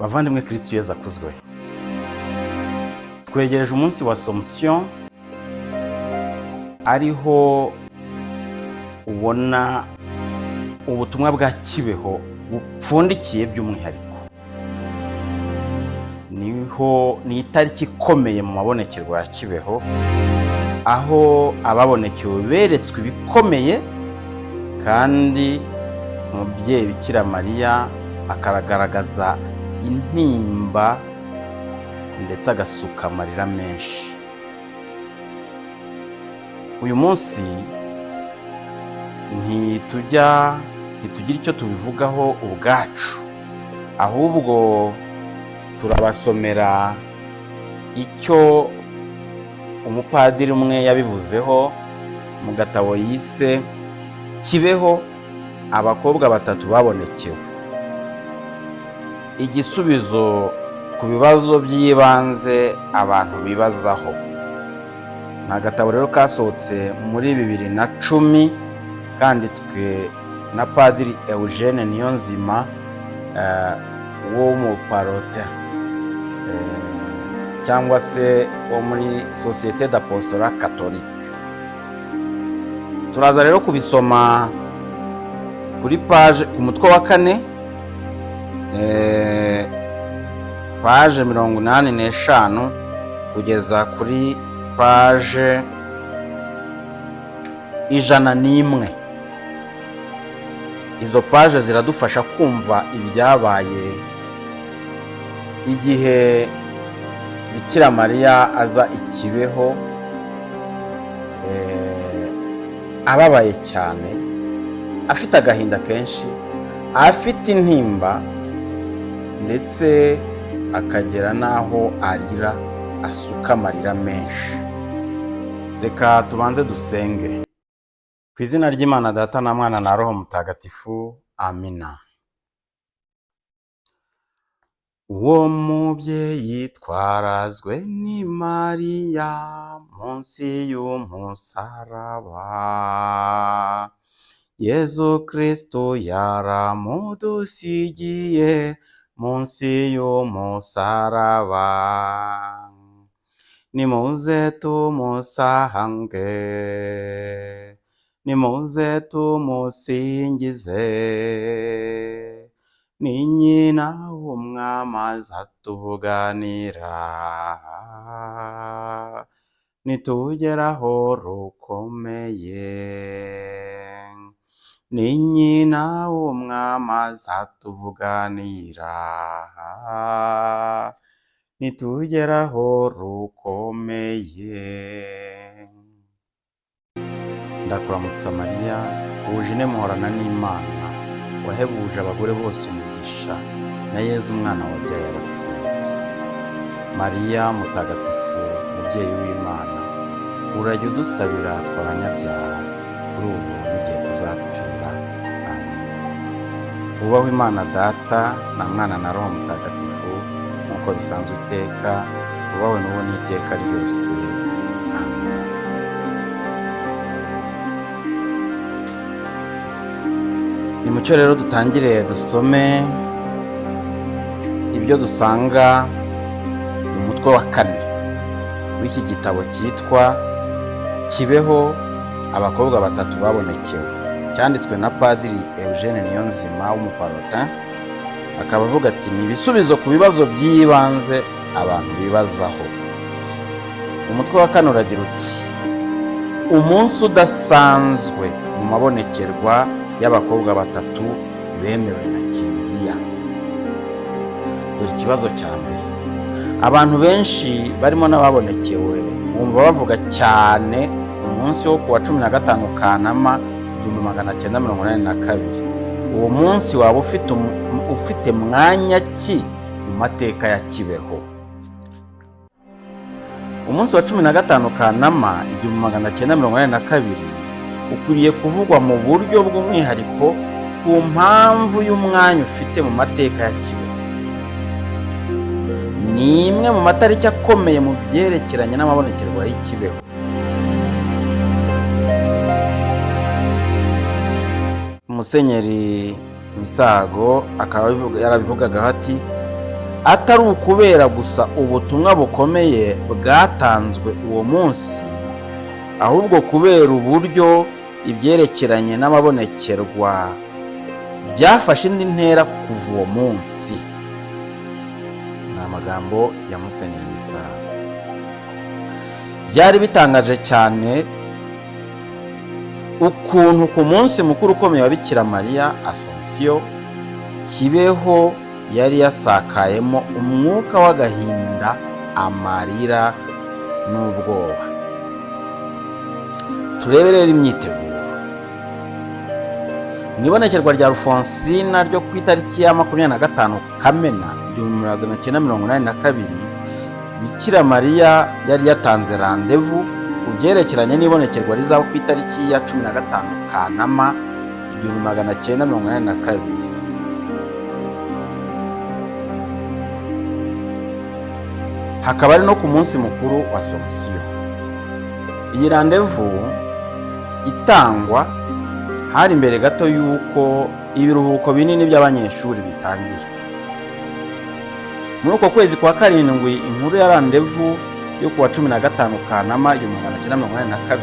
Bavandimwe, Kristu Yezu akuzwe. Twegereje umunsi wa Somusiyo, ariho ubona ubutumwa bwa Kibeho bupfundikiye by'umwihariko. Niho ni itariki ikomeye mu mabonekerwa ya Kibeho, aho ababonekewe beretswe ibikomeye, kandi umubyeyi Bikira Mariya akagaragaza intimba ndetse agasuka amarira menshi. Uyu munsi ntitujya, ntitugira icyo tubivugaho ubwacu, ahubwo turabasomera icyo umupadiri umwe yabivuzeho mu gatabo yise "Kibeho, abakobwa batatu babonekewe: igisubizo ku bibazo by'ibanze abantu bibazaho". Ni agatabo rero kasohotse muri 2010, kanditswe na Padiri Eugene Niyonzima wo mu Pallotin, cyangwa se wo muri Société d'Apostolat Catholique. Turaza rero kubisoma kuri page, ku mutwe wa kane, page 85 kugeza kuri page 101. Izo page ziradufasha kumva ibyabaye igihe Bikira Mariya aza i Kibeho, ababaye cyane, afite agahinda kenshi, afite intimba, ndetse akagera n'aho arira, asuka amarira menshi. Reka tubanze dusenge. Ku izina ry'Imana Data na Mwana na Roho Mutagatifu, amina. Uwo mubyeyi twarazwe ni Mariya munsi y'umusaraba, Yezu Kristu yaramudusigiye munsi y'umusaraba. Nimuze tumusange, nimuze tumusingize, ni nyina w'umwami azatuvuganira nitugeraho rukomeye. Ni nyina w'umwami azatuvuganira nitugeraho rukomeye. Ndakuramutsa Mariya, wuje muhorana n'Imana, wahebuje abagore bose umugisha, na Yezu umwana wabyaye arasingizwa. Mariya mutagatifu, mubyeyi w'Imana, urajya udusabira twe abanyabyaha, kuri ubu n'igihe tuzapfira. Amen. Wubahwe Imana Data na Mwana na Roho Mutagatifu, nk'uko bisanzwe iteka, wubahwe n'ubu n'iteka ryose. Amen. Nimucyo rero dutangire dusome ibyo dusanga mu mutwe wa kane w'iki gitabo cyitwa "Kibeho, abakobwa batatu babonekewe", cyanditswe na Padiri Eugene Niyonzima w'Umupallotin, akaba avuga ati: "Ni ibisubizo ku bibazo by'ibanze abantu bibazaho". Umutwe wa kane uragira uti: "Umunsi udasanzwe mu mabonekerwa y'abakobwa batatu bemewe na Kiliziya". Dore ikibazo cya mbere: abantu benshi barimo n'ababonekewe bumva bavuga cyane umunsi wo kuwa 15 Kanama 1982. Uwo munsi waba ufite mwanya ki mu mateka ya Kibeho? Umunsi wa 15 Kanama 1982 ukwiriye kuvugwa mu buryo bw'umwihariko ku mpamvu y'umwanya ufite mu mateka ya Kibeho. Ni imwe mu matariki akomeye mu byerekeranye n'amabonekerwa y'i Kibeho. Musenyeri Misago akaba yarabivugagaho ati: Atari ukubera gusa ubutumwa bukomeye bwatanzwe uwo munsi, ahubwo kubera uburyo ibyerekeranye n'amabonekerwa byafashe indi ntera kuva uwo munsi. Ni amagambo ya Musenyeri Misago. Byari bitangaje cyane ukuntu ku munsi mukuru ukomeye wa Bikira Mariya Asomusiyo, Kibeho yari yasakayemo umwuka w'agahinda, amarira n'ubwoba. Turebe rero imyiteguro. Mu ibonekerwa rya Alfonsina ryo ku itariki ya 25 Kamena 1982, Bikira Mariya yari yatanze randevu ku byerekeranye n'ibonekerwa rizaba ku itariki ya 15 Kanama 1982. Hakaba ari no ku munsi mukuru wa Somusiyo. Iyi randevu itangwa hari mbere gato y'uko ibiruhuko binini by'abanyeshuri bitangira. Muri uko kwezi kwa karindwi, inkuru ya randevu yo kuwa 15 Kanama 1982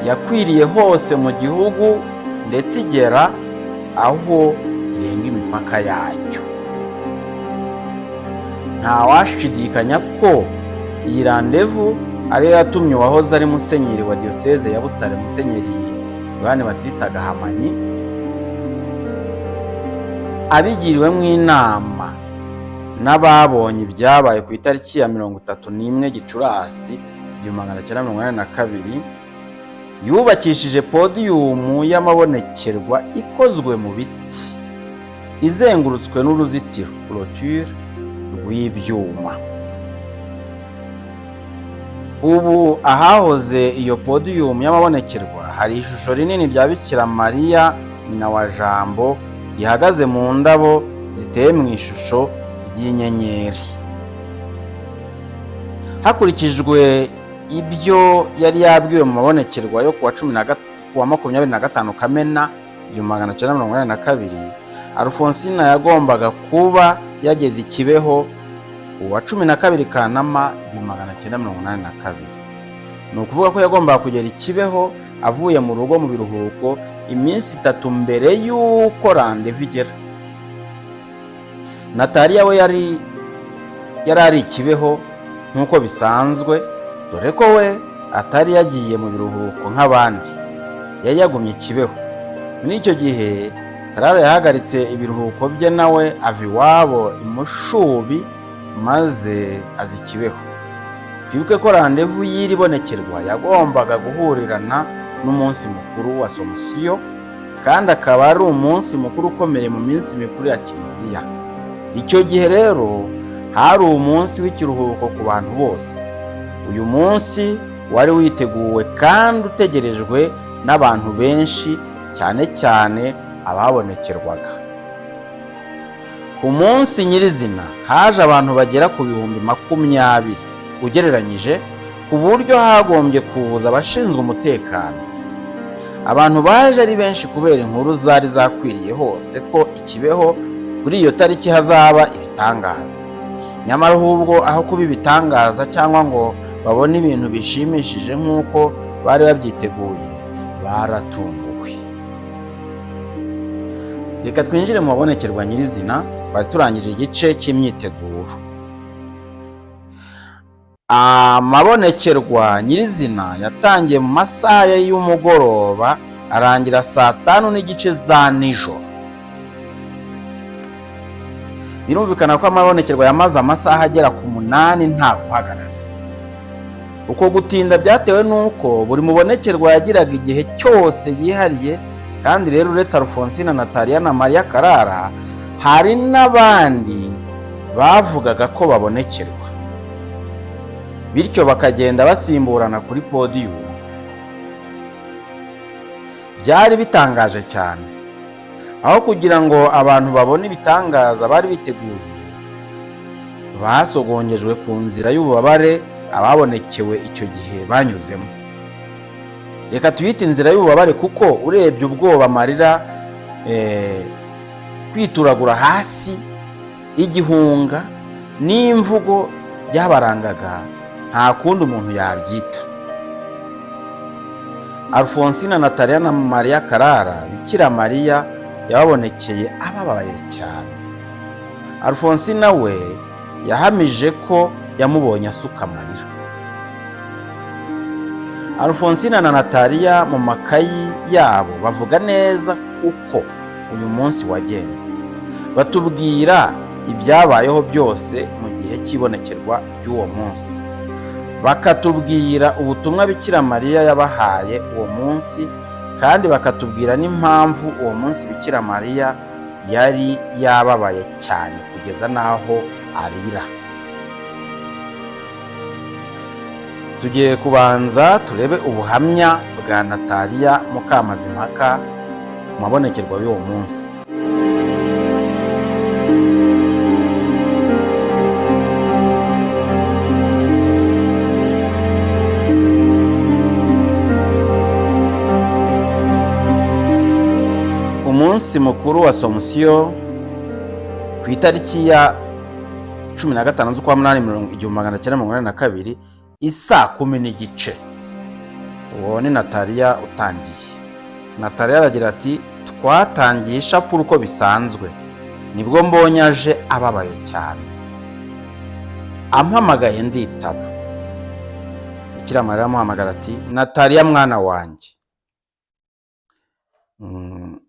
yakwiriye hose mu gihugu, ndetse igera aho irenga imipaka yacyo. Ntawashidikanya ko iyi randevu ariyo yatumye uwahoze ari musenyeri wa diyoseze ya Butare, Musenyeri Yohani Batista Gahamanyi, abigiriwemo inama n'ababonye ibyabaye ku itariki ya 31 Gicurasi 1982, yubakishije podiyumu y'amabonekerwa ikozwe mu biti, izengurutswe n'uruzitiro clôture rw'ibyuma. Ubu ahahoze iyo podiyumu y'amabonekerwa hari ishusho rinini rya Bikira Mariya nyina wa Jambo, rihagaze mu ndabo ziteye mu ishusho ry'inyenyeri. Hakurikijwe ibyo yari yabwiwe mu mabonekerwa yo kuwa 25 Kamena 1982, Alfonsina yagombaga kuba yageze i Kibeho uwa 12 Kanama 1982. Ni ukuvuga ko yagombaga kugera i Kibeho avuye mu rugo mu biruhuko iminsi 3 mbere y'uko randevu igera. Nataliya we yari ari i Kibeho nk'uko bisanzwe, dore ko we atari yagiye mu biruhuko nk'abandi, yari yagumye i Kibeho. Muri icyo gihe Karara yahagaritse ibiruhuko bye, nawe ava iwabo i Mushubi maze aza i Kibeho. Twibuke ko randevu y'iri bonekerwa yagombaga guhurirana n'umunsi mukuru wa Somusiyo, kandi akaba ari umunsi mukuru ukomeye mu minsi mikuru ya Kiliziya. Icyo gihe rero hari umunsi w'ikiruhuko ku bantu bose. Uyu munsi wari witeguwe kandi utegerejwe n'abantu benshi, cyane cyane ababonekerwaga. Ku munsi nyirizina haje abantu bagera ku 20,000 ugereranyije, ku buryo hagombye kuza abashinzwe umutekano. Abantu baje ari benshi kubera inkuru zari zakwiriye hose ko i Kibeho kuri iyo tariki hazaba ibitangaza. Nyamara ahubwo aho kuba ibitangaza cyangwa ngo babone ibintu bishimishije nk'uko bari babyiteguye, baratunguwe. Reka twinjire mu mabonekerwa nyirizina. Twari turangije igice cy'imyiteguro. Amabonekerwa nyirizina yatangiye mu masaha y'umugoroba, arangira saa 5:30 za nijoro. Birumvikana ko amabonekerwa yamaze amasaha agera ku 8 nta guhagarara. Uko gutinda byatewe n'uko buri mubonekerwa yagiraga igihe cyose yihariye, kandi rero uretse Alfonsina, Nataliya na Mariya Karara, hari n'abandi bavugaga ko babonekerwa, bityo bakagenda basimburana kuri podiyumu. Byari bitangaje cyane. Aho kugira ngo abantu babone ibitangaza bari biteguye, basogongejwe ku nzira y'ububabare ababonekewe icyo gihe banyuzemo. Reka tuyite inzira y'ububabare, kuko urebye ubwoba, amarira, kwituragura hasi, Igihunga n'imvugo byabarangaga nta kundi umuntu yabyita. Alfonsina, Nataliya na Mariya Karara, Bikira Mariya yababonekeye ababaye cyane. Alfonsina we yahamije ko yamubonye asuka amarira. Alfonsina na Nataliya mu makayi yabo bavuga neza uko uyu munsi wagenze, batubwira ibyabayeho byose mu gihe cy'ibonekerwa ry'uwo munsi, bakatubwira ubutumwa Bikira Mariya yabahaye uwo munsi, kandi bakatubwira n'impamvu uwo munsi Bikira Mariya yari yababaye cyane kugeza n'aho arira. Tugiye kubanza turebe ubuhamya bwa Nataliya Mukamazimpaka ku mabonekerwa y'uwo munsi. Umunsi mukuru wa Somusiyo ku itariki ya 15 z'ukwa munani 1982 isaa 10:15. Uwo ni Nataliya utangiye. Nataliya aragira ati: twatangiye ishapule uko bisanzwe, nibwo mbonye aje ababaye cyane, ampamagaye nditaba. Bikira Mariya amuhamagara ati: Nataliya mwana wanjye.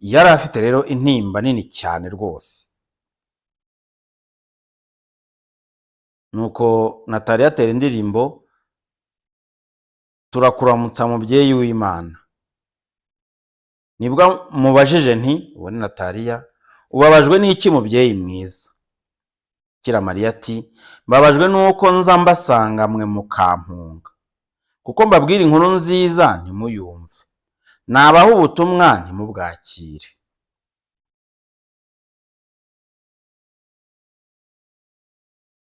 Yari afite rero intimba nini cyane rwose. Nuko Nataliya atera indirimbo: turakuramutsa mubyeyi w'Imana. Nibwo mubajije nti, uwo ni Nataliya, ubabajwe n'iki mubyeyi mwiza? Bikira Mariya ati: mbabajwe n'uko nza mbasanga mwe mukampunga, kuko mbabwira inkuru nziza ntimuyumve, nabaha ubutumwa ntimubwakire.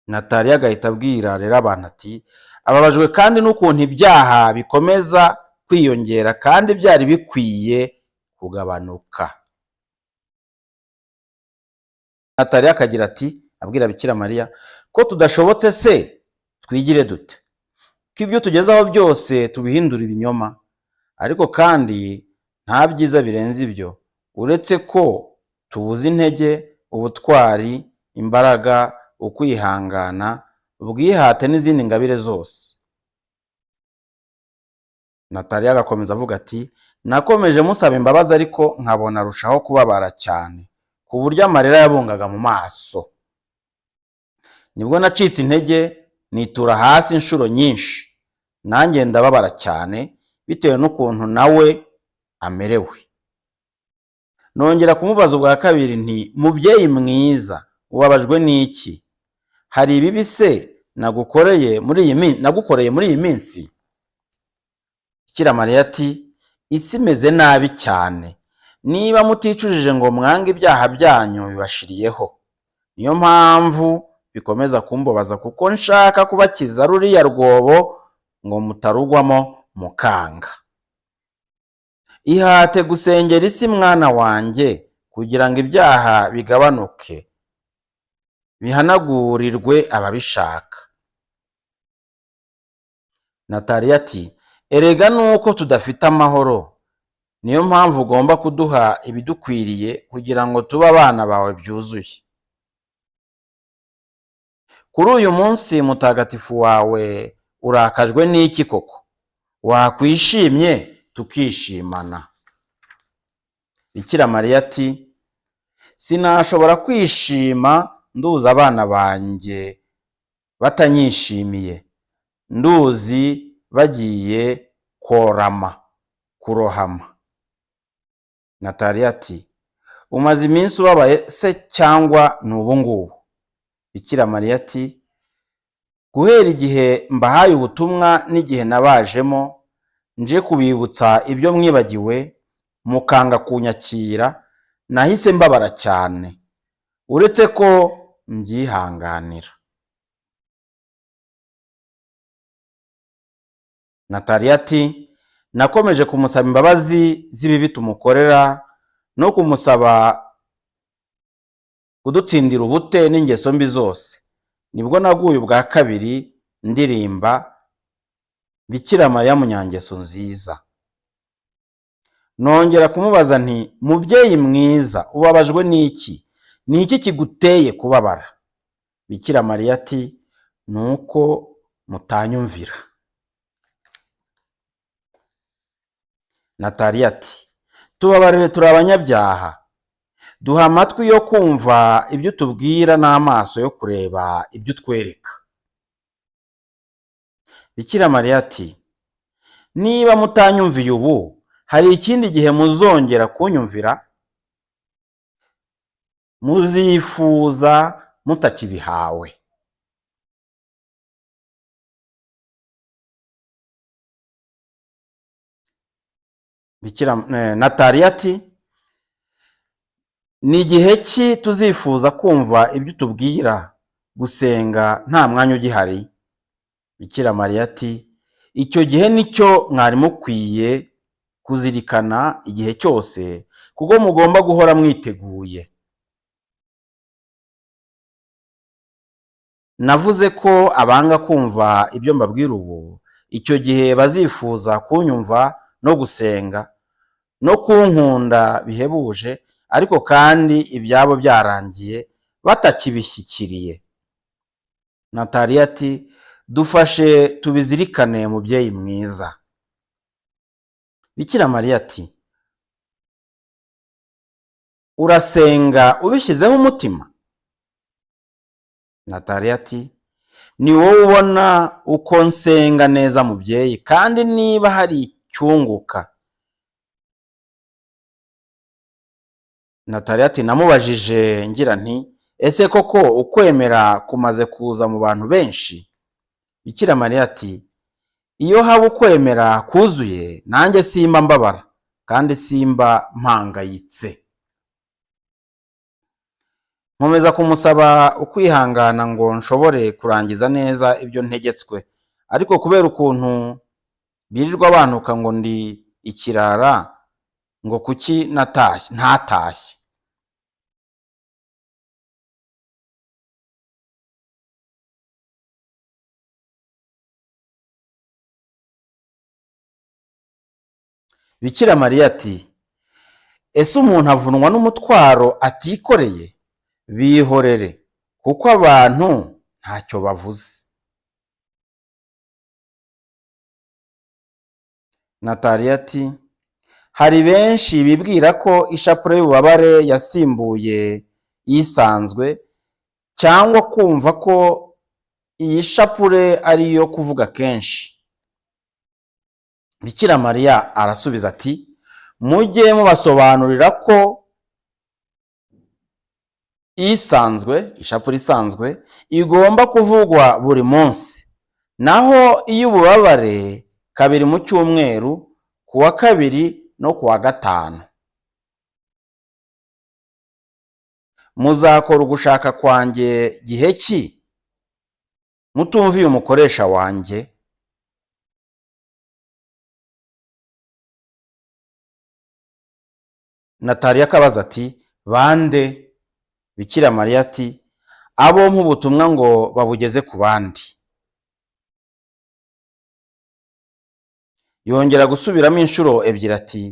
Nataliya agahita abwira rero abantu ati: ababajwe kandi n'ukuntu ibyaha bikomeza kwiyongera kandi byari bikwiye kugabanuka. Nataliya akagira ati, abwira Bikira Mariya, ko tudashobotse se twigire dute, ko ibyo tugezaho byose tubihindura ibinyoma, ariko kandi nta byiza birenze ibyo, uretse ko tubuze intege, ubutwari, imbaraga, ukwihangana, ubwihate n'izindi ngabire zose. Nataliya agakomeza avuga ati: nakomeje musaba imbabazi ariko nkabona arushaho kubabara cyane, ku buryo amarira yabungaga mu maso. Nibwo nacitse intege nitura hasi inshuro nyinshi, nanjye ndababara cyane bitewe n'ukuntu nawe amerewe. Nongera kumubaza ubwa kabiri nti: mubyeyi mwiza, ubabajwe n'iki? Hari ibibi se nagukoreye muri iyi minsi? Bikira Mariya ati: isi imeze nabi cyane, niba muticujije ngo mwange ibyaha byanyu bibashiriyeho. Niyo mpamvu bikomeza kumbabaza, kuko nshaka kubakiza ruriya rwobo ngo mutarugwamo mukanga. Ihate gusengera isi mwana wanjye, kugira ngo ibyaha bigabanuke, bihanagurirwe ababishaka. Nataliya ati: erega nuko tudafite amahoro, niyo mpamvu ugomba kuduha ibidukwiriye kugira ngo tube abana bawe byuzuye. Kuri uyu munsi mutagatifu wawe urakajwe n'iki koko? Wakwishimye tukishimana. Bikira Mariya ati: sinashobora kwishima nduzi abana banjye batanyishimiye, nduzi bagiye korama, kurohama. Nataliya ati: umaze iminsi ubabaye se cyangwa ni ubu ngubu? Bikira Mariya ati: guhera igihe mbahaye ubutumwa n'igihe nabajemo, nje kubibutsa ibyo mwibagiwe mukanga kunyakira, nahise mbabara cyane, uretse ko mbyihanganira. Nataliya ati: nakomeje kumusaba imbabazi z'ibibi tumukorera no kumusaba Kudutsindira ubute n'ingeso mbi zose. Nibwo naguye ubwa kabiri ndirimba Bikira Mariya munyangeso nziza. Nongera kumubaza nti: "Mubyeyi mwiza, ubabajwe n'iki? Ni iki kiguteye kubabara?" Bikira Mariya ati: "Ni uko mutanyumvira." Nataliya ati: "Tubabarire, turi abanyabyaha. Duha amatwi yo kumva ibyo utubwira n'amaso yo kureba ibyo utwereka." Bikira Mariya ati: "Niba mutanyumviye ubu, hari ikindi gihe muzongera kunyumvira? Muzifuza mutakibihawe." Nataliya ati: "Ni igihe ki tuzifuza kumva ibyo utubwira, gusenga nta mwanya ugihari?" Bikira Mariya ati: "Icyo gihe nicyo mwari mukwiye kuzirikana igihe cyose, kuko mugomba guhora mwiteguye." Navuze ko abanga kumva ibyo mbabwira ubu, icyo gihe bazifuza kunyumva no gusenga no kunkunda bihebuje, ariko kandi ibyabo byarangiye batakibishyikiriye. Nataliya ati: "Dufashe tubizirikane, mubyeyi mwiza." Bikira Mariya ati: "Urasenga ubishyizeho umutima?" Nataliya ati: "Ni wowe ubona uko nsenga neza, mubyeyi, kandi niba hari icyunguka." Nataliya ati: "Namubajije ngira nti: 'Ese koko ukwemera kumaze kuza mu bantu benshi?' Bikira Mariya ati: 'Iyo haba ukwemera kuzuye, nanjye simba mbabara kandi simba mpangayitse.' Nkomeza kumusaba ukwihangana ngo nshobore kurangiza neza ibyo ntegetswe, ariko kubera ukuntu birirwa bantuka ngo ndi ikirara, ngo kuki natashye ntatashye." Bikira Mariya ati: "Ese umuntu avunwa n'umutwaro atikoreye? Bihorere, kuko abantu ntacyo bavuze." Nataliya ati: "Hari benshi bibwira ko ishapule y'ububabare yasimbuye isanzwe, cyangwa kumva ko iyi shapule ari iyo kuvuga kenshi." Bikira Mariya arasubiza ati: "Mujye mubasobanurira ko isanzwe, ishapule isanzwe, igomba kuvugwa buri munsi, naho iy'ububabare kabiri mu cyumweru, ku wa kabiri no ku wa gatanu. Muzakora ugushaka kwanjye gihe ki, mutumviye umukoresha wanjye?" Nataliya akabaza ati: "Bande?" Bikira Mariya ati: "Abo mpa ubutumwa ngo babugeze ku bandi." Yongera gusubiramo inshuro ebyiri ati: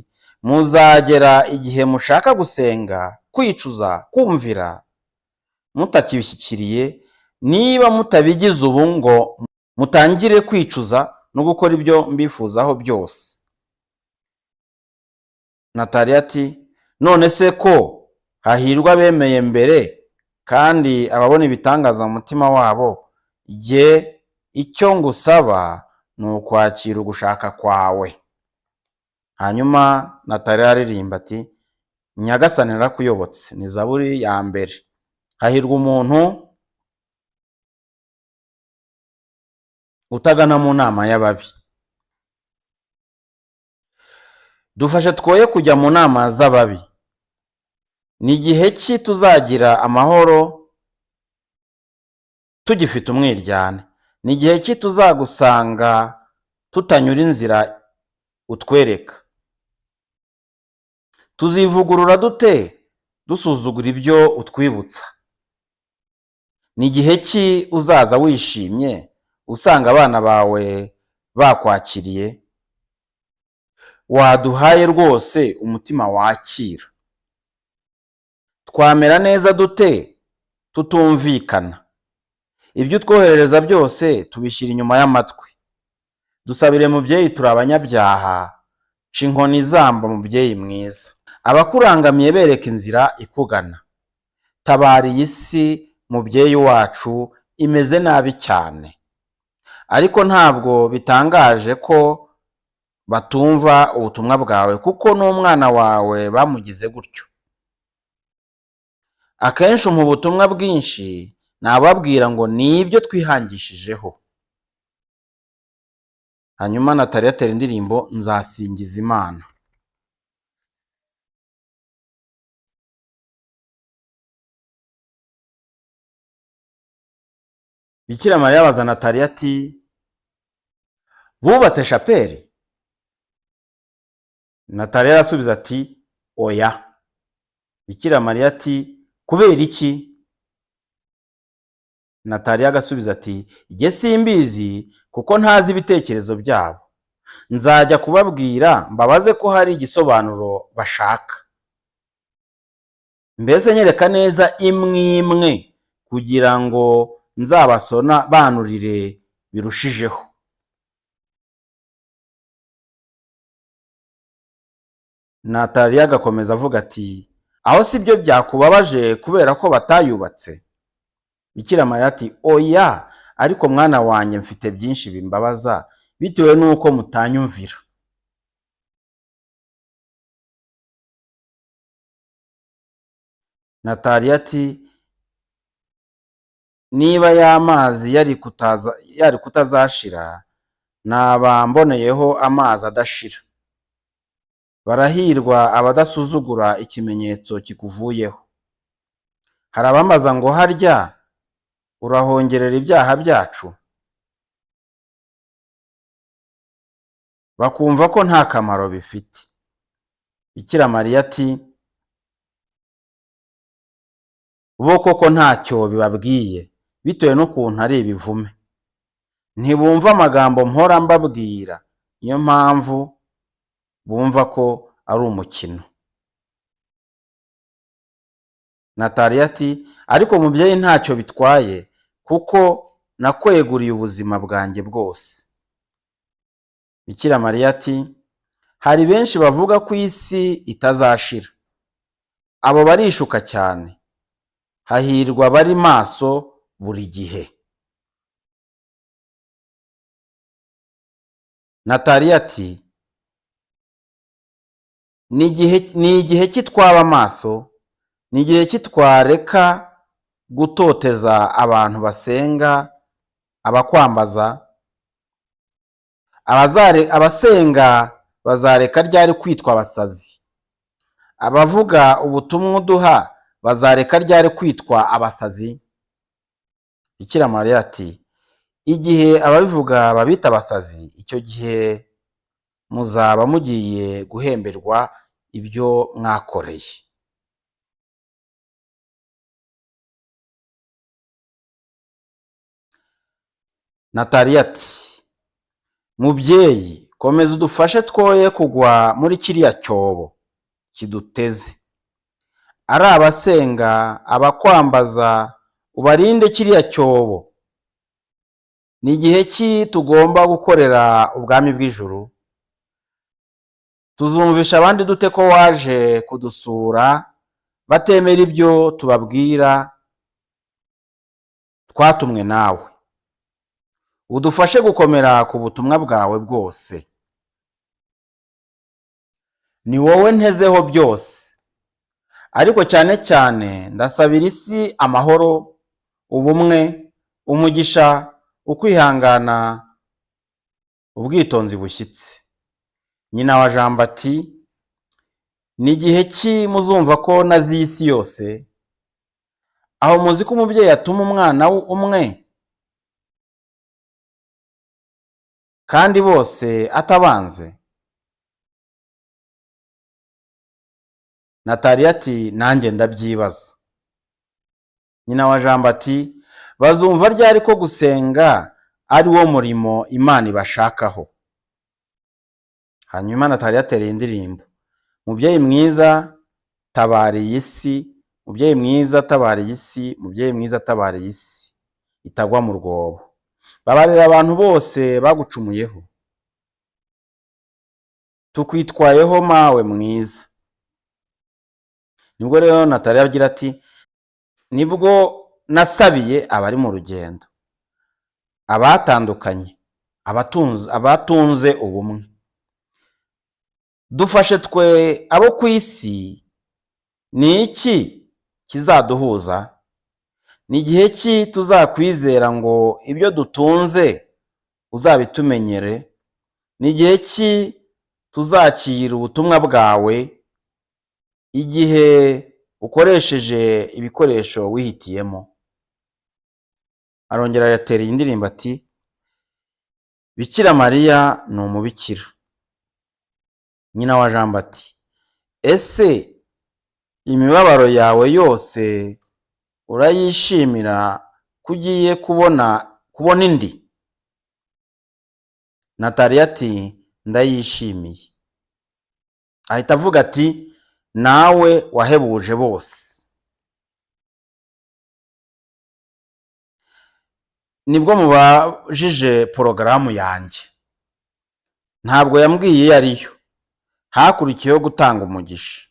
"Muzagera igihe mushaka gusenga, kwicuza, kumvira, mutakibishyikiriye, niba mutabigize ubu ngo mutangire kwicuza no gukora ibyo mbifuzaho byose." Nataliya ati: "None se ko hahirwa abemeye mbere kandi ababona ibitangaza mu mutima wabo, jye icyo ngusaba ni ukwakira ugushaka kwawe." Hanyuma Nataliya aririmba ati: "Nyagasani narakuyobotse." Ni zaburi ya mbere. Hahirwa umuntu utagana mu nama y'ababi. Dufashe twoye kujya mu nama z'ababi. Ni igihe ki tuzagira amahoro tugifite umwiryane? Ni igihe ki tuzagusanga tutanyura inzira utwereka? Tuzivugurura dute dusuzugura ibyo utwibutsa? Ni igihe ki uzaza wishimye usanga abana bawe bakwakiriye? Waduhaye rwose umutima wakira. Twamera neza dute tutumvikana? Ibyo utwoherereza byose tubishyira inyuma y'amatwi. Dusabire mubyeyi, turi abanyabyaha, ca inkoni izamba mubyeyi mwiza. Abakurangamiye bereka inzira ikugana. Tabara iyi si mubyeyi wacu, imeze nabi cyane. Ariko ntabwo bitangaje ko batumva ubutumwa bwawe, kuko n'umwana wawe bamugize gutyo. Akenshi umpa ubutumwa bwinshi, nababwira ngo ni ibyo twihangishijeho. Hanyuma Nataliya atera indirimbo Nzasingiza Imana. Bikira Mariya abaza Nataliya ati: bubatse shapeli? Nataliya arasubiza ati: oya. Bikira Mariya ati: kubera iki? Nataliya agasubiza ati: jye simbizi kuko ntazi ibitekerezo byabo. Nzajya kubabwira mbabaze ko hari igisobanuro bashaka. Mbese nyereka neza imwe imwe kugira ngo nzabasona banurire birushijeho. Nataliya agakomeza avuga ati: aho si byo byakubabaje kubera ko batayubatse? Bikira Mariya ati: oya, ariko mwana wanjye mfite byinshi bimbabaza bitewe n'uko mutanyumvira. Nataliya ati: niba ya mazi yari kutazashira, naba mboneyeho amazi adashira. Barahirwa abadasuzugura ikimenyetso kikuvuyeho. Hari abambaza ngo harya urahongerera ibyaha byacu? Bakumva ko nta kamaro bifite. Bikira Mariya ati: bo koko ntacyo bibabwiye bitewe n'ukuntu ari ibivume. Ntibumva amagambo mpora mbabwira, niyo mpamvu bumva ko ari umukino. Nataliya ati: ariko mubyeyi ntacyo bitwaye kuko nakweguriye ubuzima bwanjye bwose. Bikira Mariya ati: hari benshi bavuga ko isi itazashira. Abo barishuka cyane. Hahirwa bari maso buri gihe. Nataliya ati: ni igihe ki twaba maso? Ni igihe ki twareka gutoteza abantu basenga abakwambaza? Abasenga bazareka ryari kwitwa abasazi? Abavuga ubutumwa uduha bazareka ryari kwitwa abasazi? Bikira Mariya ati: igihe ababivuga babita abasazi, icyo gihe muzaba mugiye guhemberwa ibyo mwakoreye. Nataliya ati: mubyeyi, komeza udufashe twoye kugwa muri kiriya cyobo kiduteze. Ari abasenga, abakwambaza, ubarinde kiriya cyobo. Ni igihe ki tugomba gukorera ubwami bw'ijuru? Tuzumvisha abandi dute ko waje kudusura batemera ibyo tubabwira twatumwe nawe? Udufashe gukomera ku butumwa bwawe bwose. Ni wowe ntezeho byose, ariko cyane cyane ndasabira isi amahoro, ubumwe, umugisha, ukwihangana, ubwitonzi bushyitse. Nyina wa Jambo ati: ni igihe ki muzumva ko naziye isi yose? Aho muzi ko umubyeyi atuma umwana umwe kandi bose atabanze? Nataliya ati: nanjye ndabyibaza. Nyina wa Jambo ati: Bazumva ryari ko gusenga ari wo murimo Imana ibashakaho? Hanyuma Nataliya atereye indirimbo: "Mubyeyi mwiza, tabara iyi si, mubyeyi mwiza, tabara iyi si, mubyeyi mwiza, tabara iyi si itagwa mu rwobo. Babarira abantu bose bagucumuyeho. Tukwitwayeho, mawe mwiza." Nibwo rero Nataliya agira ati: "Nibwo nasabiye abari mu rugendo, abatandukanye, abatunze ubumwe. Dufashe twe abo ku isi, ni iki kizaduhuza? Ni igihe ki tuzakwizera ngo ibyo dutunze uzabitumenyere? Ni igihe ki tuzakira ubutumwa bwawe, igihe ukoresheje ibikoresho wihitiyemo?" Arongera yatera iyi ndirimbo ati: "Bikira Mariya ni umubikira." Nyina wa Jambo ati: "Ese imibabaro yawe yose urayishimira ko ugiye kubona indi?" Nataliya ati: "Ndayishimiye." Ahita avuga ati: "Nawe wahebuje bose." Nibwo mubajije porogaramu yanjye. Ntabwo yambwiye iyo ariyo. Hakurikiyeho gutanga umugisha.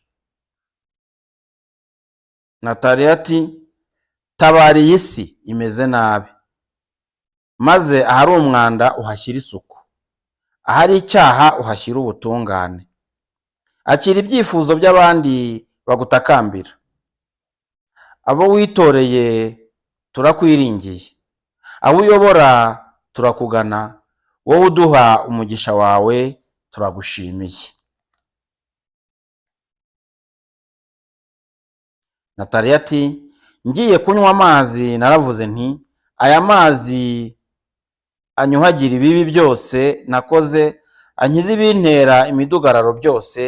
Nataliya ati: "Tabara iyi si imeze nabi, maze ahari umwanda uhashyire isuku, ahari icyaha uhashyire ubutungane. Akira ibyifuzo by'abandi bagutakambira. Abo witoreye turakwiringiye, abo uyobora turakugana, wowe uduha umugisha wawe turagushimiye." Nataliya ati: "Ngiye kunywa amazi naravuze nti: aya mazi anyuhagira ibibi byose nakoze, ankize ibintera imidugararo byose,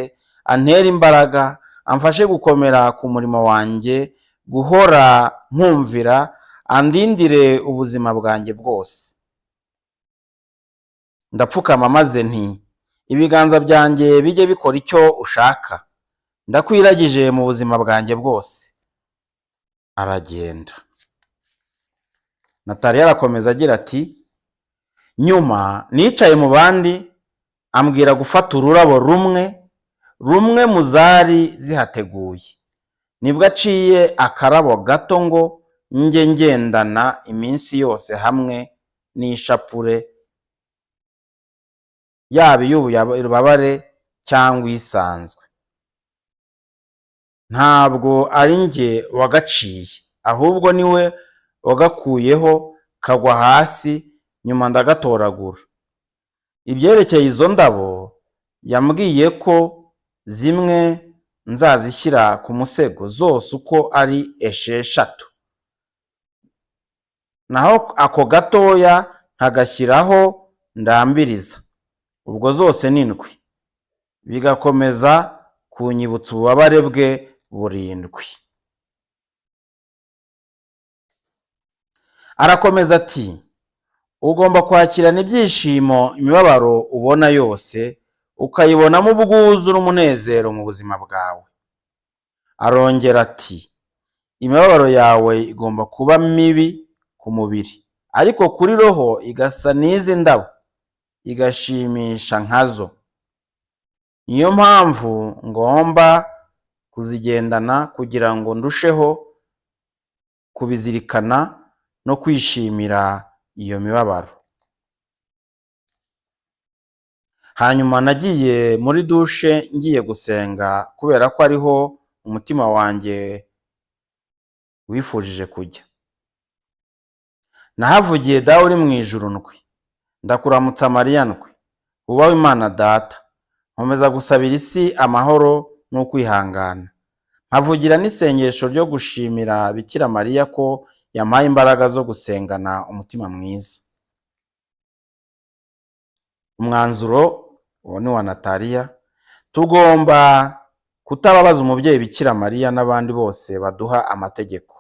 antere imbaraga, amfashe gukomera ku murimo wanjye, guhora nkumvira, andindire ubuzima bwanjye bwose. Ndapfukama maze nti: ibiganza byanjye bijye bikora icyo ushaka, ndakwiragije mu buzima bwanjye bwose." Aragenda. Nataliya arakomeza agira ati: "Nyuma nicaye mu bandi, ambwira gufata ururabo rumwe rumwe mu zari zihateguye. Nibwo aciye akarabo gato ngo njye ngendana iminsi yose hamwe n'ishapure, yaba iy'ububabare cyangwa isanzwe. Ntabwo ari njye wagaciye, ahubwo niwe wagakuyeho kagwa hasi, nyuma ndagatoragura. Ibyerekeye izo ndabo, yambwiye ko zimwe nzazishyira ku musego zose uko ari 6, naho ako gatoya nkagashyiraho ndambiriza, ubwo zose ni 7, bigakomeza kunyibutsa ububabare bwe 7." Arakomeza ati: "Ugomba kwakirana ibyishimo imibabaro ubona yose, ukayibonamo ubwuzu n'umunezero mu buzima bwawe." Arongera ati: "Imibabaro yawe igomba kuba mibi ku mubiri, ariko kuri roho igasa n'izi ndabo, igashimisha nkazo. Niyo mpamvu ngomba kuzigendana kugira ngo ndusheho kubizirikana no kwishimira iyo mibabaro." Hanyuma nagiye muri dushe ngiye gusenga kubera ko ariho umutima wanjye wifujije kujya. Nahavugiye: "Dawe uri mu ijuru ndwi, ndakuramutsa Mariya ndwi, wubahwe Imana Data. Nkomeza gusabira isi amahoro n'ukwihangana. Nkavugira n'isengesho ryo gushimira Bikira Mariya ko yampaye imbaraga zo gusengana umutima mwiza." Umwanzuro uwo ni wa Nataliya: tugomba kutababaza umubyeyi Bikira Mariya n'abandi bose baduha amategeko.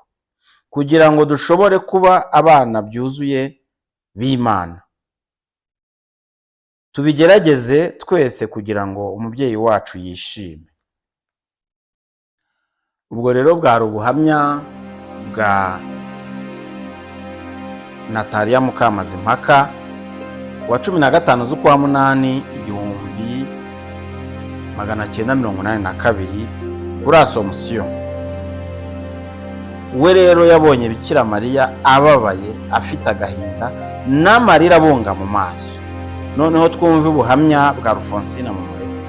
kugira ngo dushobore kuba abana byuzuye b'Imana. Tubigerageze twese kugira ngo umubyeyi wacu yishime. Ubwo rero bwari ubuhamya bwa Nataliya Mukamazimpaka wa 15 z'ukwa munani 1982 kuri Asomusiyo. We rero yabonye Bikira Mariya ababaye, afite agahinda n'amarira abunga mu maso. Noneho twumve ubuhamya bwa Rufonsina Mumureke.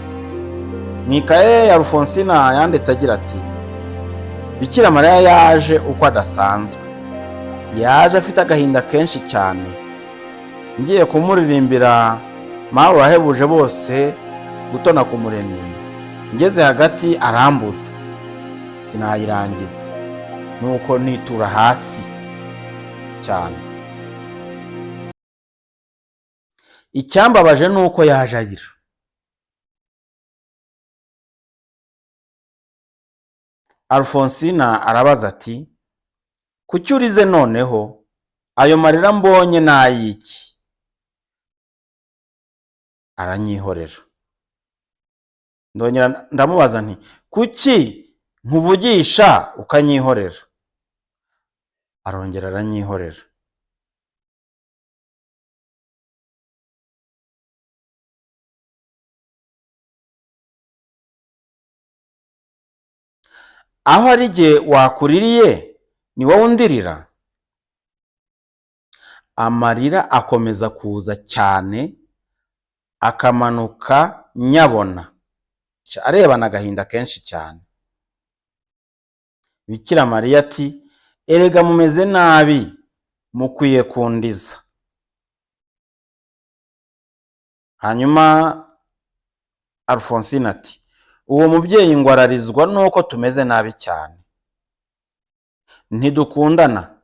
Mu ikaye ya Rufonsina yanditse agira ati: Bikira Mariya yaje uko adasanzwe, yaje afite agahinda kenshi cyane. Ngiye kumuririmbira Mawe wahebuje bose gutona ku Muremyi, ngeze hagati arambuza sinayirangiza, nuko nitura hasi cyane. Icyambabaje ni uko yaje arira. Alfonsina arabaza ati: kuki urize noneho? Ayo marira mbonye ni ay'iki? Aranyihorera. Ndongera ndamubaza nti: kuki nkuvugisha ukanyihorera? Arongera aranyihorera. Aho ari jye wakuririye ni wowe undirira? Amarira akomeza kuza cyane, akamanuka nyabona, arebana agahinda kenshi cyane. Bikira Mariya ati: erega mumeze nabi, mukwiye kundiza. Hanyuma Alfonsine ati: uwo mubyeyi ngo ararizwa nuko tumeze nabi cyane, ntidukundana,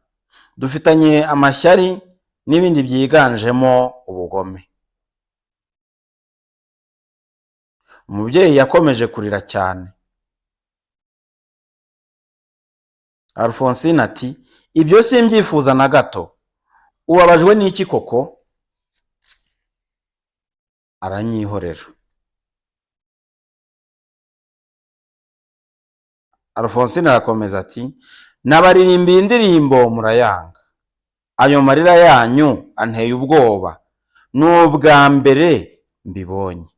dufitanye amashyari n'ibindi byiganjemo ubugome. Umubyeyi yakomeje kurira cyane. Alfonsine ati: ibyo simbyifuza na gato, ubabajwe n'iki koko? Aranyihorera. Alfonsine arakomeza ati: nabaririmbiye indirimbo murayanga, ayo marira yanyu anteye ubwoba, ni ubwa mbere mbibonye.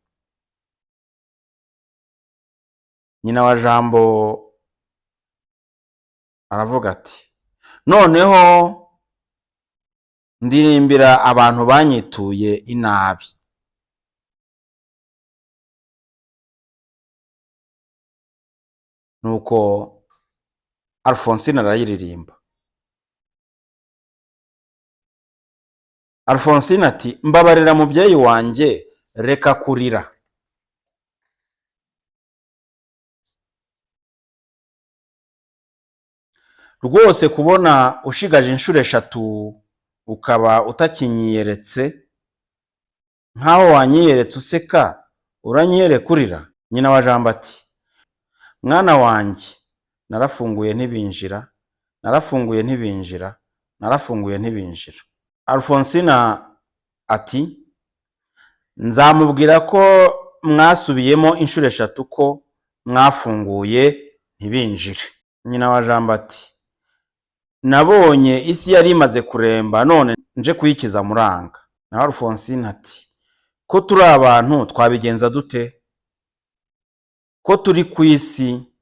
Nyina wa Jambo aravuga ati: noneho ndirimbira abantu banyituye inabi. Nuko Alfonsine arayiririmba. Alfonsine ati: mbabarira mubyeyi wanjye, reka kurira. Rwose kubona ushigaje inshuro 3 ukaba utakinyiyeretse, nkaho wanyiyeretse useka, uranyiyereka urira? Nyina wa Jambo ati: mwana wanjye, narafunguye ntibinjira, narafunguye ntibinjira, narafunguye ntibinjira. Alfonsina ati: nzamubwira ko mwasubiyemo inshuro 3 ko mwafunguye ntibinjire. Nyina wa Jambo ati: nabonye isi yari imaze kuremba, none nje kuyikiza muranga. Nawe Alfonsine ati: ko turi abantu twabigenza dute? Ko turi ku isi?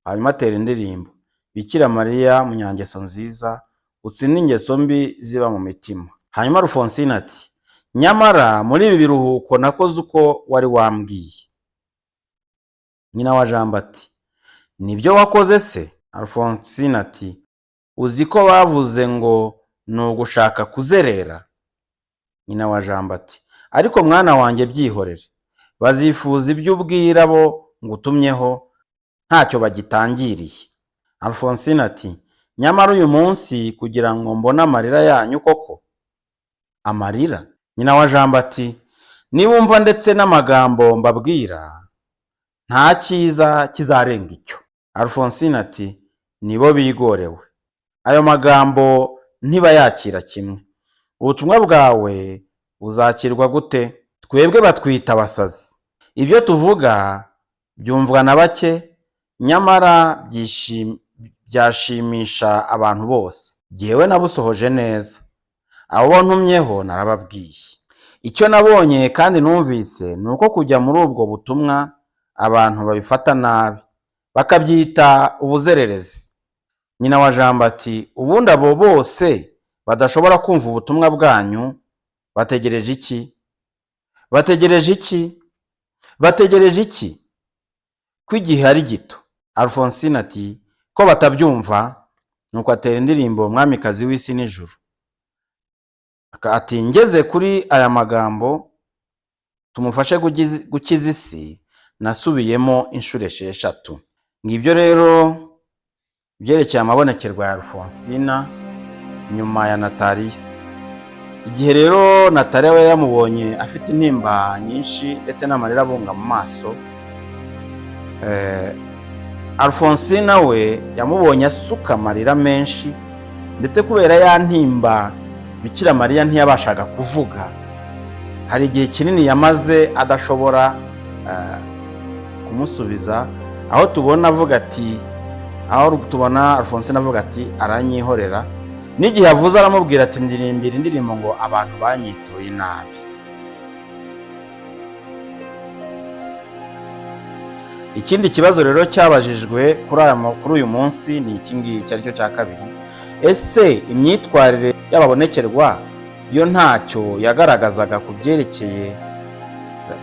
Hanyuma atera indirimbo: Bikira Mariya munyangeso nziza, utsinde ingeso mbi ziba mu mitima. Hanyuma Alfonsine ati: nyamara muri ibi biruhuko nakoze uko wari wambwiye. Nyina wa Jambo ati: nibyo wakoze se? Alfonsine ati: uzi ko bavuze ngo ni ugushaka kuzerera? Nyina wa Jambo ati: ariko mwana wanjye byihorere, bazifuza ibyo ubwira bo ngutumyeho, ntacyo bagitangiriye. Alfonsine ati: nyamara uyu munsi kugira ngo mbone amarira yanyu koko. Amarira? Nyina wa Jambo ati: niwumva ndetse n'amagambo mbabwira, nta cyiza kizarenga icyo. Alfonsine ati: nibo bigorewe. Ayo magambo ntibayakira kimwe. Ubutumwa bwawe buzakirwa gute? Twebwe batwita abasazi. Ibyo tuvuga byumvwa na bake, nyamara byashimisha abantu bose. Jyewe nabusohoje neza, abo ntumyeho narababwiye. Icyo nabonye kandi numvise ni uko kujya muri ubwo butumwa abantu babifata nabi, bakabyita ubuzererezi. Nyina wa Jambo ati: "Ubundi abo bose badashobora kumva ubutumwa bwanyu bategereje iki? Bategereje iki? Bategereje iki ko igihe ari gito?" Alphonsine ati: "Ko batabyumva?" Nuko atera indirimbo Mwamikazi w'isi n'ijuru. Ati: "Ngeze kuri aya magambo, tumufashe gukiza isi, nasubiyemo inshuro 6." Ngibyo rero ibyerekeye amabonekerwa ya Alphonsina nyuma ya Nataliya. Igihe rero Nataliya we yamubonye afite intimba nyinshi ndetse n'amarira abunga mu maso, Alphonsina we yamubonye asuka amarira menshi, ndetse kubera ya ntimba Bikira Mariya ntiyabashaga kuvuga. Hari igihe kinini yamaze adashobora kumusubiza, aho tubona avuga ati, aho tubona Alphonsine avuga ati: "Aranyihorera." N'igihe avuze aramubwira ati: "Ndirimbira indirimbo ngo abantu banyituye nabi." Ikindi kibazo rero cyabajijwe kuri uyu munsi ni iki ngiki, aricyo cya kabiri: ese imyitwarire y'ababonekerwa yo ntacyo yagaragazaga ku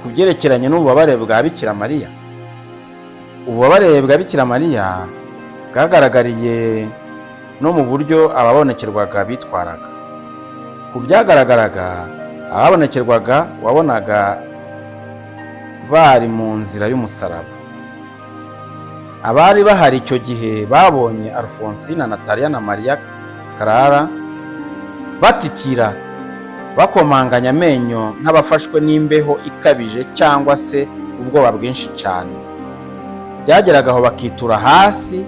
byerekeranye n'ububabare bwa Bikira Mariya? Ububabare bwa Bikira Mariya bwagaragariye no mu buryo ababonekerwaga bitwaraga. Ku byagaragaraga, ababonekerwaga wabonaga bari mu nzira y'umusaraba. Abari bahari icyo gihe babonye Alphonsine, Nataliya na Mariya Clara batitira, bakomanganya amenyo nk'abafashwe n'imbeho ikabije cyangwa se ubwoba bwinshi cyane. Byageraga aho bakitura hasi,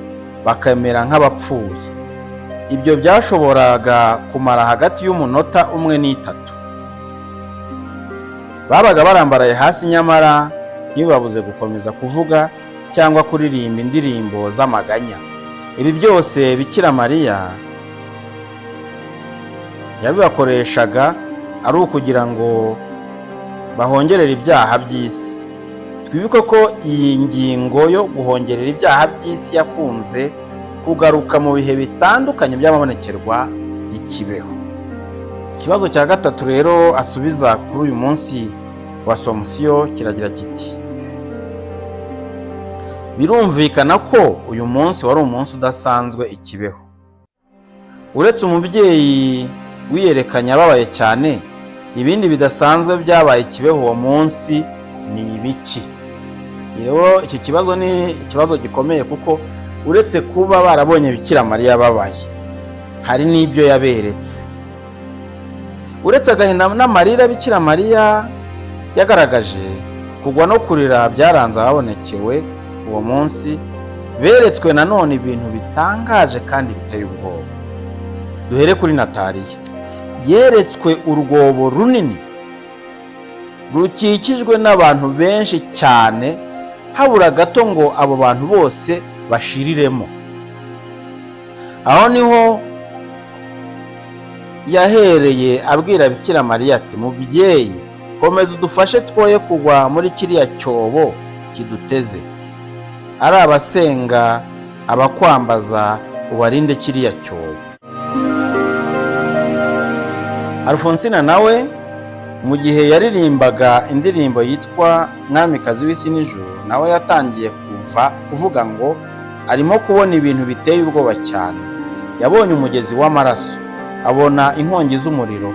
bakamera nk'abapfuye. Ibyo byashoboraga kumara hagati y'umunota umwe n'itatu. Babaga barambaraye hasi, nyamara ntibabuze gukomeza kuvuga cyangwa kuririmba indirimbo z'amaganya. Ibi byose Bikira Mariya yabibakoreshaga ari ukugira ngo bahongerere ibyaha by'isi. Twibuke ko iyi ngingo yo guhongerera ibyaha by'isi yakunze kugaruka mu bihe bitandukanye by'amabonekerwa y'ikibeho. Ikibazo cya gatatu rero asubiza kuri uyu munsi wa Somusiyo kiragira kiti: birumvikana ko uyu munsi wari umunsi udasanzwe i Kibeho. Uretse umubyeyi wiyerekanye ababaye cyane, ibindi bidasanzwe byabaye i Kibeho uwo munsi ni ibiki? Rero iki kibazo ni ikibazo gikomeye, kuko uretse kuba barabonye Bikira Mariya ababaye, hari n'ibyo yaberetse. Uretse agahinda n'amarira Bikira Mariya yagaragaje, kugwa no kurira byaranze ababonekewe uwo munsi, beretswe nanone ibintu bitangaje kandi biteye ubwoba. Duhere kuri Nataliya. Yeretswe urwobo runini rukikijwe n'abantu benshi cyane, habura gato ngo abo bantu bose bashiriremo. Aho niho yahereye abwira Bikira Mariya ati: "Mubyeyi, komeza udufashe twoye kugwa muri kiriya cyobo kiduteze. Ari abasenga, abakwambaza, ubarinde kiriya cyobo." Alphonsina nawe mu gihe yaririmbaga indirimbo yitwa Mwamikazi w'isi n'ijuru, nawe yatangiye kuva kuvuga ngo arimo kubona ibintu biteye ubwoba cyane. Yabonye umugezi w'amaraso, abona inkongi z'umuriro,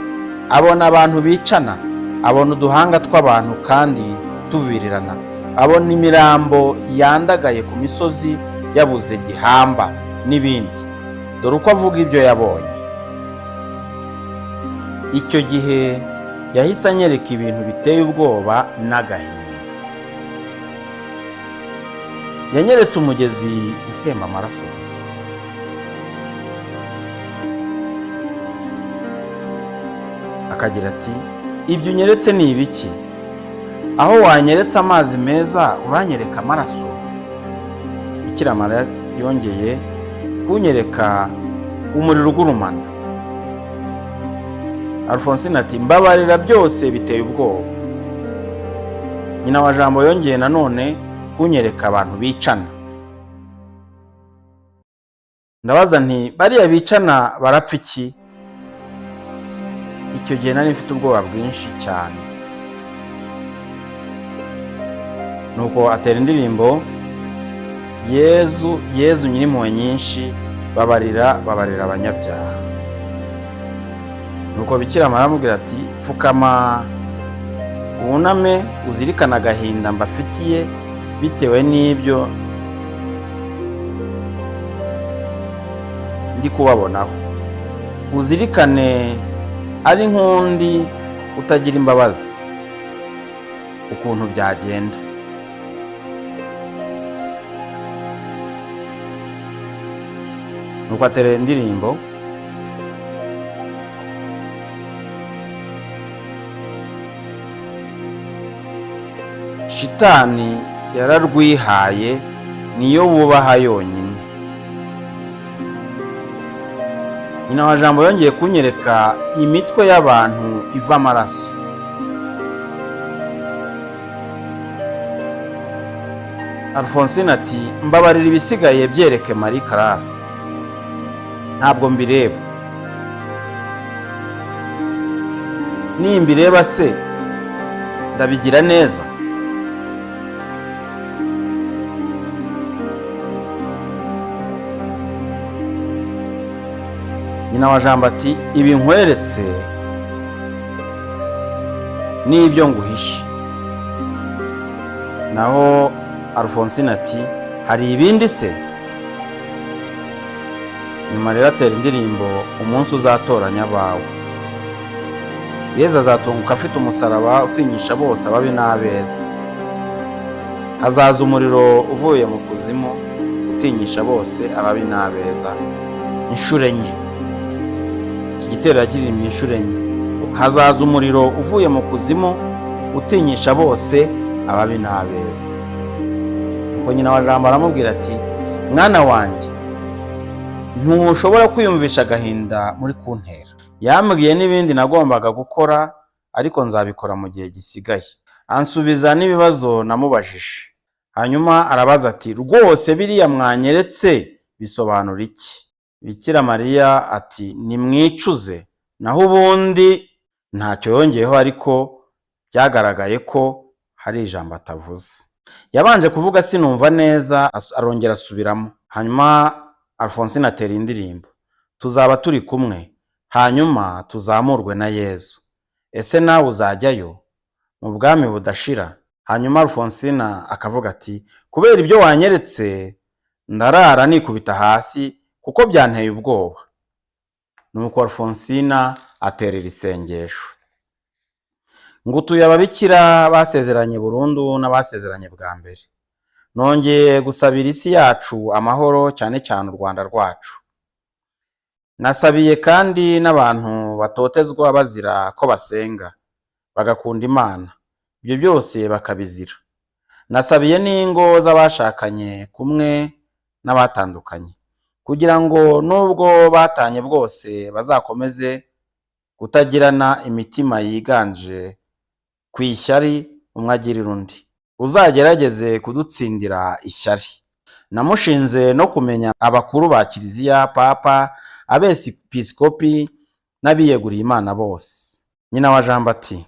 abona abantu bicana, abona uduhanga tw'abantu kandi tuvirirana, abona imirambo yandagaye ku misozi yabuze gihamba n'ibindi. Dore uko avuga ibyo yabonye: "Icyo gihe yahise anyereka ibintu biteye ubwoba n'agahinda. Yanyeretse umugezi utemba amaraso gusa. Akagira ati: "Ibyo unyeretse ni ibiki? Aho wanyeretse amazi meza, uranyereka amaraso?" Bikira Mariya yongeye kunyereka umuriro ugurumana. Alphonsine ati: "Mbabarira, byose biteye ubwoba." Nyina wa Jambo yongeye nanone kunyereka abantu bicana. Ndabaza nti: "Bariya bicana barapfa iki?" Icyo gihe nari mfite ubwoba bwinshi cyane. Nuko atera indirimbo: "Yezu, Yezu nyirimpuhwe nyinshi, babarira, babarira abanyabyaha." Nuko Bikira Mariya aramubwira ati: "Pfukama wuname, uzirikane agahinda mbafitiye bitewe n'ibyo ndi kubabonaho. Uzirikane ari nk'undi utagira imbabazi ukuntu byagenda." Nuko atera indirimbo: "Shitani yararwihaye, niyo bubaha yonyine." Nyina wa Jambo yongeye kunyereka imitwe y'abantu iva amaraso. Alphonsine ati: "Mbabarira, ibisigaye byereke Marie Clara, ntabwo mbireba. Nimbireba se ndabigira neza?" Nyina wa Jambo ati: "Ibi nkweretse n'ibyo nguhishe." Naho Alphonsine ati: "Hari ibindi se?" Nyuma rero atera indirimbo: "Umunsi uzatoranya abawe, Yezu azatunguka afite umusaraba utinyisha bose, ababi n'abeza. Hazaza umuriro uvuye mu kuzimu utinyisha bose, ababi n'abeza, inshuro enye." Iki gitero yakiririmbye inshuro enye: "Hazaza umuriro uvuye mu kuzimu utinyisha bose, ababi n'abeza." Ubwo nyina wa Jambo aramubwira ati: "Mwana wanjye, ntushobora kwiyumvisha agahinda muri kuntera." Yambwiye n'ibindi nagombaga gukora, ariko nzabikora mu gihe gisigaye. Ansubiza n'ibibazo namubajije. Hanyuma arabaza ati: "Rwose biriya mwanyeretse bisobanura iki?" Bikira Mariya ati: "Nimwicuze, naho ubundi." Ntacyo yongeyeho, ariko byagaragaye ko hari ijambo atavuze. Yabanje kuvuga sinumva neza, arongera asubiramo. Hanyuma Alphonsine atera indirimbo: "Tuzaba turi kumwe, hanyuma tuzamurwe na Yezu. Ese nawe uzajyayo mu bwami budashira?" Hanyuma Alphonsine akavuga ati: "Kubera ibyo wanyeretse, ndarara nikubita hasi kuko byanteye ubwoba." Nuko Alphonsine aterera isengesho: "Ngutuye ababikira basezeranye burundu n'abasezeranye bwa mbere. Nongeye gusabira isi yacu amahoro, cyane cyane u Rwanda rwacu. Nasabiye kandi n'abantu batotezwa bazira ko basenga, bagakunda Imana, ibyo byose bakabizira. Nasabiye n'ingo z'abashakanye kumwe n'abatandukanye, kugira ngo nubwo batanye bwose bazakomeze kutagirana imitima yiganje ku ishyari umwe agirira undi. Uzagerageze kudutsindira ishyari. Namushinze no kumenya abakuru ba kiliziya, papa, abepiskopi n'abiyeguriye Imana bose." Nyina wa Jambo ati: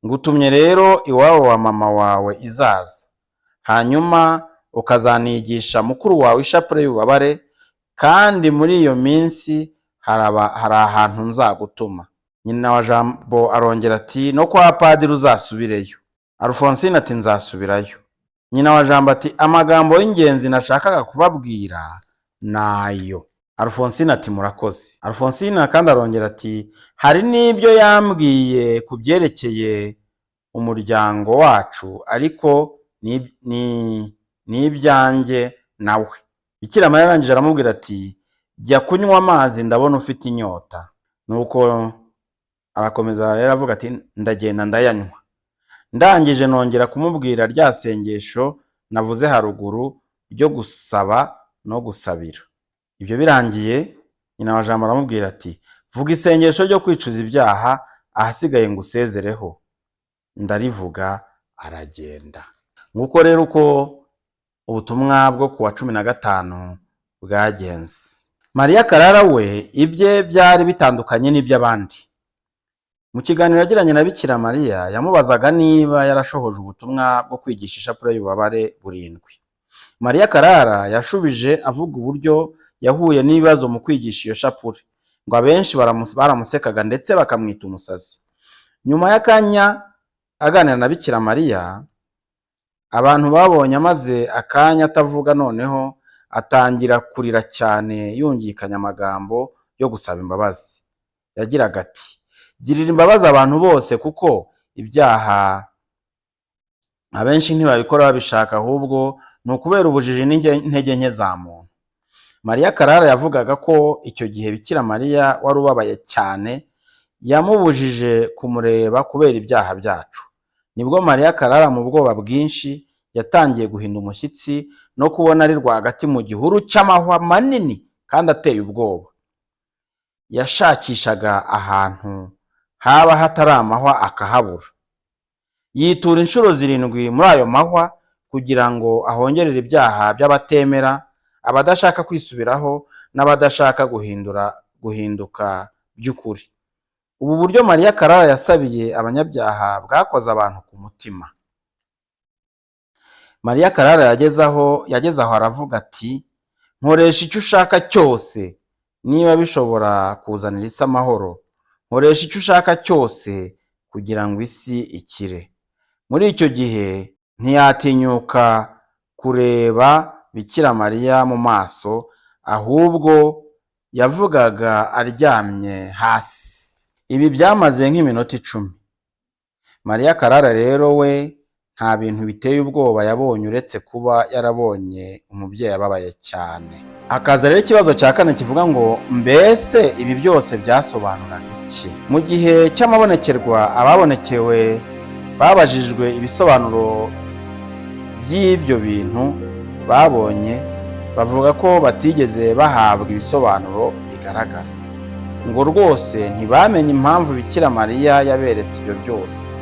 "Ngutumye rero iwabo wa mama wawe izaza, hanyuma ukazanigisha mukuru wawe ishapule y'ububabare, kandi muri iyo minsi hari ahantu nzagutuma." Nyina wa Jambo arongera ati: "No kwa padiri uzasubireyo." Alphonsine ati: "Nzasubirayo." Nyina wa Jambo ati: "Amagambo y'ingenzi nashakaga kubabwira nayo." Alphonsine ati: "Murakoze." Alphonsine kandi arongera ati: "Hari n'ibyo yambwiye ku byerekeye umuryango wacu, ariko ni ibyanjye nawe." Bikira Mariya arangije aramubwira ati: "Jya kunywa amazi, ndabona ufite inyota." Nuko Arakomeza rero avuga ati ndagenda ndayanywa, ndangije nongera kumubwira rya sengesho navuze haruguru ryo gusaba no gusabira. Ibyo birangiye, nyina wa Jambo aramubwira ati vuga isengesho ryo kwicuza ibyaha, ahasigaye ngusezereho. Ndarivuga, aragenda. Nguko rero uko ubutumwa bwo ku wa 15 bwagenze. Mariya Karara we ibye byari bitandukanye n'iby'abandi. Mu kiganiro yagiranye na Bikira Mariya, yamubazaga niba yarashohoje ubutumwa bwo kwigisha ishapule y'ububabare burindwi. Mariya Karara yashubije avuga uburyo yahuye n'ibibazo mu kwigisha iyo shapule, ngo abenshi baramusekaga ndetse bakamwita umusazi. Nyuma y'akanya aganira na Bikira Mariya, abantu babonye amaze akanya atavuga, noneho atangira kurira cyane yungikanya amagambo yo gusaba imbabazi. Yagiraga ati girira imbabazi abantu bose, kuko ibyaha abenshi ntibabikora babishaka, ahubwo ni ukubera ubujiji n'intege nke za muntu. Mariya Karara yavugaga ko icyo gihe Bikira Mariya wari ubabaye cyane yamubujije kumureba kubera ibyaha byacu. Nibwo Mariya Karara mu bwoba bwinshi yatangiye guhinda umushyitsi no kubona ari rwagati mu gihuru cy'amahwa manini kandi ateye ubwoba. Yashakishaga ahantu haba hatari amahwa akahabura. Yitura inshuro 7 muri ayo mahwa kugira ngo ahongerere ibyaha by'abatemera, abadashaka kwisubiraho n'abadashaka guhinduka by'ukuri. Ubu buryo Mariya Karara yasabiye abanyabyaha bwakoze abantu ku mutima. Mariya Karara yageze aho aravuga ati nkoresha icyo ushaka cyose niba bishobora kuzanira isi amahoro, nkoresha icyo ushaka cyose kugira ngo isi ikire. Muri icyo gihe ntiyatinyuka kureba Bikira Mariya mu maso, ahubwo yavugaga aryamye hasi. Ibi byamaze nk'iminota 10. Mariya Karara rero we nta bintu biteye ubwoba yabonye uretse kuba yarabonye umubyeyi ababaye cyane. Hakaza rero ikibazo cya kane kivuga ngo mbese ibi byose byasobanuraga iki? Mu gihe cy'amabonekerwa, ababonekewe babajijwe ibisobanuro by'ibyo bintu babonye, bavuga ko batigeze bahabwa ibisobanuro bigaragara. Ngo rwose ntibamenye impamvu Bikira Mariya yaberetse ibyo byose.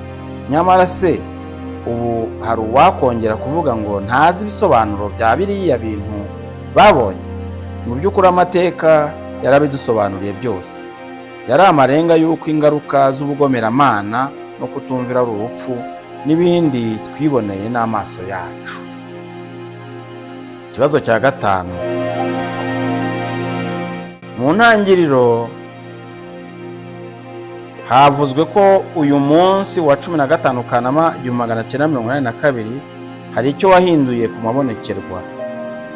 Nyamara se ubu hari uwakongera kuvuga ngo ntazi ibisobanuro bya biriya bintu babonye? Mu by'ukuri amateka yarabidusobanuriye byose. Yari amarenga y'uko ingaruka z'ubugomeramana no kutumvira ari urupfu n'ibindi twiboneye n'amaso yacu. Ikibazo cya gatanu. Mu ntangiriro havuzwe ko uyu munsi wa 15 Kanama 1982 hari icyo wahinduye ku mabonekerwa.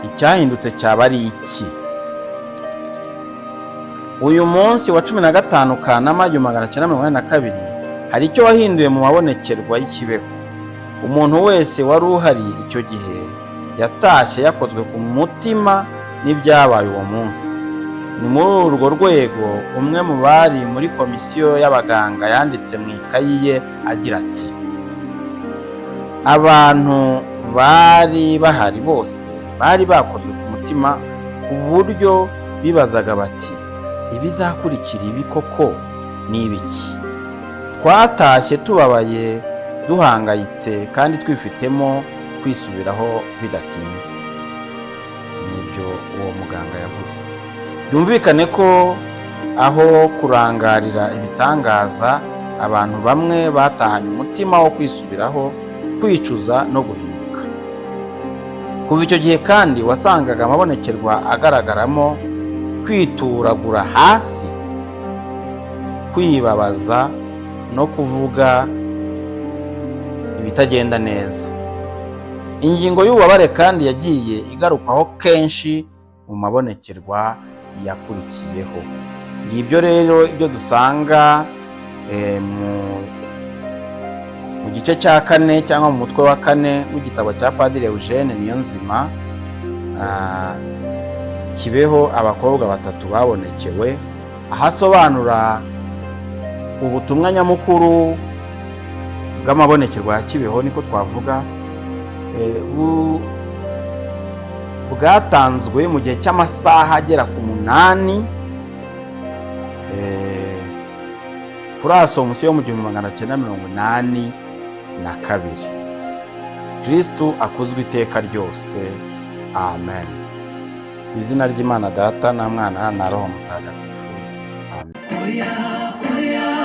Icyahindutse cyaba ari iki? Uyu munsi wa 15 Kanama 1982 hari icyo wahinduye mu mabonekerwa y'ikibeho. Umuntu wese wari uhari icyo gihe yatashye yakozwe ku mutima n'ibyabaye uwo munsi. Ni muri urwo rwego umwe mu bari muri komisiyo y'abaganga yanditse mu ikayi ye agira ati abantu bari bahari bose bari bakozwe ku mutima ku buryo bibazaga bati ibizakurikira ibi koko ni ibiki? Twatashye tubabaye, duhangayitse kandi twifitemo kwisubiraho bidatinze. Nibyo uwo muganga yavuze. Byumvikane ko aho kurangarira ibitangaza, abantu bamwe batahanye umutima wo kwisubiraho, kwicuza no guhinduka. Kuva icyo gihe kandi wasangaga amabonekerwa agaragaramo kwituragura hasi, kwibabaza no kuvuga ibitagenda neza. Ingingo y'ububabare kandi yagiye igarukwaho kenshi mu mabonekerwa yakurikiyeho. Ngibyo rero ibyo dusanga mu gice cya kane cyangwa mu mutwe wa kane w'igitabo cya Padiri Eugene Niyonzima, Kibeho abakobwa batatu babonekewe, aho asobanura Ubutumwa nyamukuru bw'amabonekerwa ya Kibeho, niko twavuga, bwatanzwe mu gihe cy'amasaha agera ku 8 kuri Asomusiyo yo mu 1982. Kirisitu akuzwe iteka ryose. Amen. Mu izina ry'Imana Data na Mwana na Roho Mutagatifu. Amen. Oya, oya.